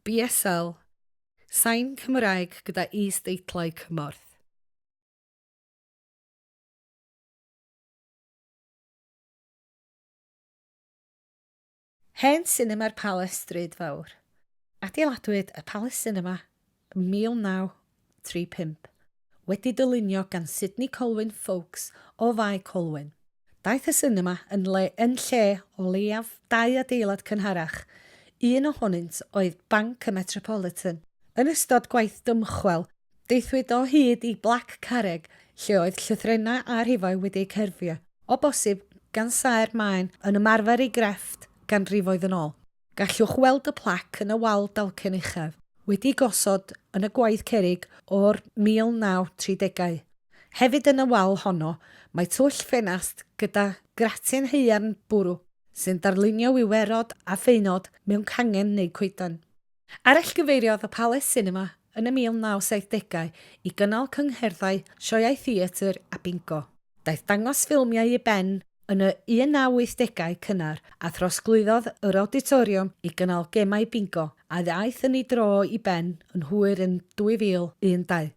BSL, Sain Cymraeg gyda is-deitlau cymorth. Hen Sinema'r Palace Stryd Fawr. Adeiladwyd y Palace Cinema ym 1935, wedi dylunio gan Sidney Colwyn Foulkes o Fae Colwyn. Daeth y sinema yn le yn lle o leiaf dau adeilad cynharach, un ohonynt oedd Banc y Metropolitan. Yn ystod gwaith dymchwel, deuthwyd o hyd i blac carreg lle oedd llythrennau a rhifau wedi eu cerfio, o bosib gan saer maen yn ymarfer ei grefft ganrifoedd yn ôl. Gallwch weld y plac yn y wal dalcen uchaf, wedi'i gosod yn y gwaith cerrig o'r 1930au. Hefyd yn y wal honno mae twll ffenast gyda gratin haearn bwrw sy'n darlunio wiwerod a phaenod mewn cangen neu coeden. Arallgyfeiriodd y Palace Cinema yn y 1970au i gynnal cyngherddau, sioeau theatr a bingo. Daeth dangos ffilmiau i ben yn y 1980au cynnar a throsglwyddodd yr awditoriwm i gynnal gemau bingo a ddaeth yn ei dro i ben yn hwyr yn 2012.